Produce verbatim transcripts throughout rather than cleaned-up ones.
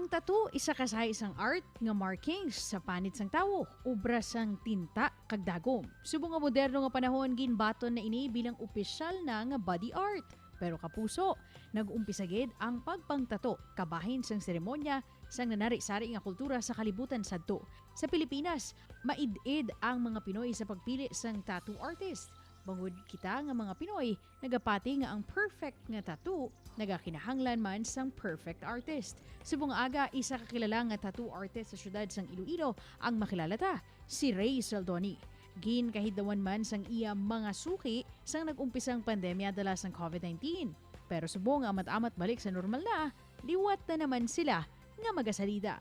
Ang tattoo isa ka sahi sang art nga markings sa panit sang tawo, obra sang tinta kag dagom. Subong nga moderno nga panahon, ginbaton na ini bilang opisyal na nga body art. Pero kapuso, nag-umpisa gid ang pagpangtato kabahin sang seremonya sang nanari-sari nga kultura sa kalibutan sadto. Sa Pilipinas, maid-id ang mga Pinoy sa pagpili sang tattoo artist. Bangod kita nga mga Pinoy, nagapati nga ang perfect nga tattoo nagakinahanglan man sang perfect artist. Subong nga aga, isa ka kilala nga tattoo artist sa siyudad sang Iloilo ang makilala ta, si Ray Saldoni. Ginkahidlawan man sang iya mga suki sang nag-umpisang pandemya dala sang covid nineteen. Pero subong nga amat-amat balik sa normal na, liwat na naman sila nga magasalida.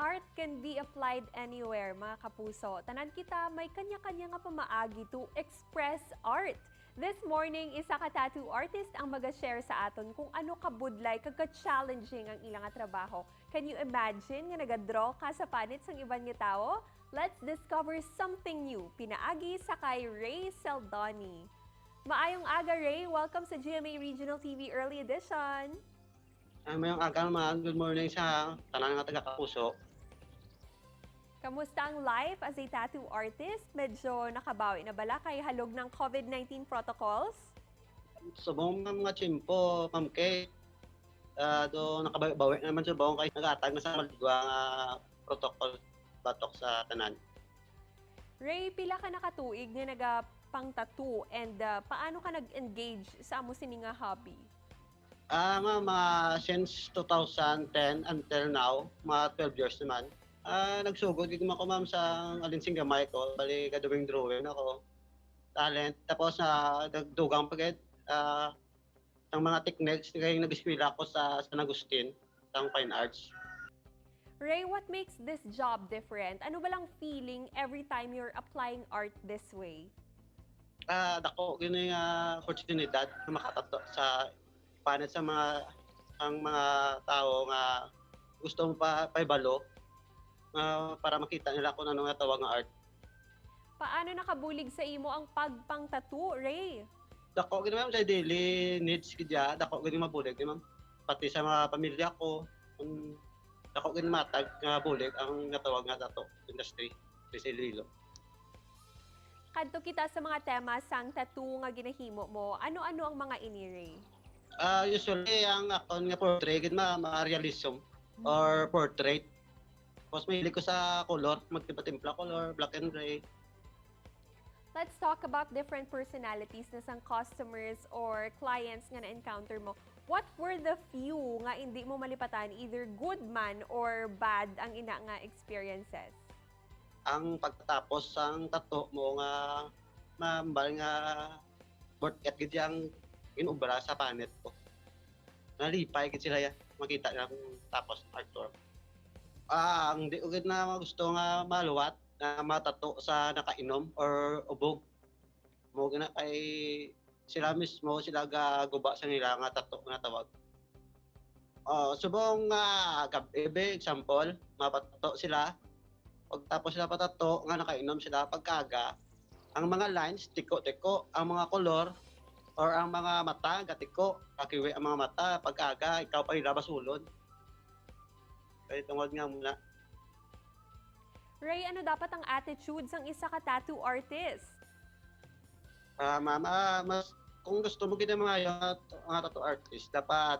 Art can be applied anywhere, mga kapuso. Tanan kita may kanya-kanya nga pamaagi to express art. This morning, isa ka tattoo artist ang mag-share sa aton kung ano kabudlay kag ka-challenging ang ila nga trabaho. Can you imagine nga nagadraw ka sa panit sang iban nga tawo? Let's discover something new pinaagi sa kay Ray Saldoni. Maayong aga, Ray. Welcome sa G M A Regional T V Early Edition. Ang mayong aga naman, good morning sa tanan nga taga Kapuso. Kamusta ang life as a tattoo artist? Medyo nakabawi na bala kay halog ng covid nineteen protocols? Subong nga mga tiyempo, Ma'am Kay, ah, do nakabawi-bawi naman subong kay nag-atag na sa maligwa nga protocol batok sa tanan. Ray, pila ka nakatuig nga nagapang-tattoo and ah, paano ka nag-engage sa amo sini nga hobby? Ah, ma'am, mga since two thousand ten until now, mga twelve years naman. Ah, nagsugod gid man ko, ma'am, sa alin sing gamay ko, bali gaduwing drawing ako. Talent, tapos ah, nagdugang pa gid ah, ang mga techniques kay nag-eskwela ako sa San Agustin, sang Fine Arts. Ray, what makes this job different? Ano ba lang feeling every time you're applying art this way? Ah, dako gini nga oportunidad nga makatato sa panit sa mga ang mga tawo nga gusto mo pa pahibalo nga para makita nila kung ano nga tawag nga art. Paano nakabulig sa imo ang pagpang-tattoo, Ray? Dako gid, ma'am, sa daily needs gid ya, dako gid mabulig, ma'am. Pati sa mga pamilya ko, um, dako gid matag nga bulig ang natawag nga tattoo industry sa Iloilo. Kadto kita sa mga tema sang tattoo nga ginahimo mo. Ano-ano ang mga ini, Ray? Ah, usually ang akon nga portrait gid, ma'am, ah, realism or portrait. Tapos mahilig ko sa color, magtimpla-timpla color, black and gray. Let's talk about different personalities na sang customers or clients nga na-encounter mo. What were the few nga hindi mo malipatan, either good man or bad ang ina nga experiences? Ang pagtatapos sang tattoo mo nga mambal nga worth it gid yang inobra sa panit ko. Nalipay gid sila ya, makita na ang tapos artwork. Ah, ang di ko gid na gusto nga maluwat na matato sa nakainom or ubog. Mo gina kay sila mismo, sila gaguba sa nila nga tato nga tawag. Ah, subong nga gab-i, example, mapatato sila. Pagtapos sila patato, nga nakainom sila, pagkaga, ang mga lines, tiko-tiko, ang mga kolor, or ang mga mata, gatiko, kakiwi ang mga mata, pagkaga, ikaw pa nila basulon. Kaya tungod nga muna. Ray, ano dapat ang attitude sang isa ka tattoo artist? Ah, ma'am, ah, mas kung gusto mo gid ang mga, mga tattoo artist, dapat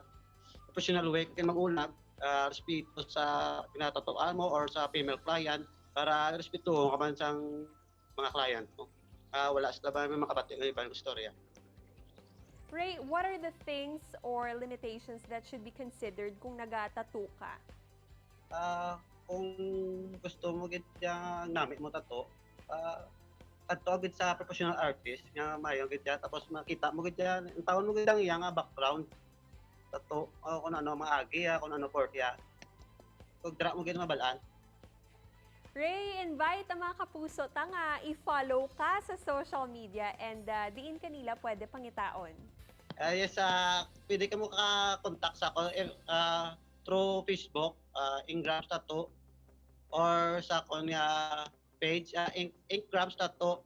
professional way kay mag-una, ah, respeto sa pinatatuan mo or sa female client para respetuhon ka man sang mga client mo. Ah, wala sila ba may makabati nga ibang istorya. Ray, what are the things or limitations that should be considered kung naga-tattoo ka? Ah, kung gusto mo gid yang nami mo tattoo, ah, adto gid sa professional artist nga maayo gid siya, tapos makita mo gid siya, ang tawon mo gid ang iya nga background. Tattoo, o kung ano maagi, ah, kung ano pork iya. Kung dira mo gid mabal-an. Ray, invite ang mga kapuso ta nga i-follow ka sa social media and ah, diin kanila pwede pangitaon? Ah, yes, ah, pwede ka mo ka-contact sa ako eh, ah, through Facebook, ah, Ingrams Tattoo, or sa akon nga page, ah, Ink, Ingrams Tattoo,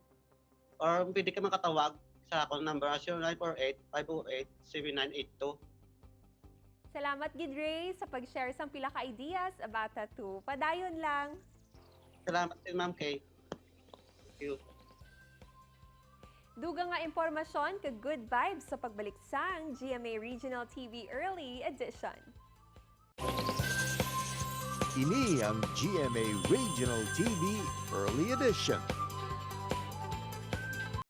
or pwede ka makatawag sa akon number, ah, zero nine four eight, five oh eight, seven nine eight two. Salamat gid, Ray, sa pag-share sang pila ka ideas about tattoo. Padayon lang. Salamat din, Ma'am Kay. Thank you. Dugang nga impormasyon kag good vibes sa pagbalik sang G M A Regional T V Early Edition. Ini ang G M A Regional T V Early Edition.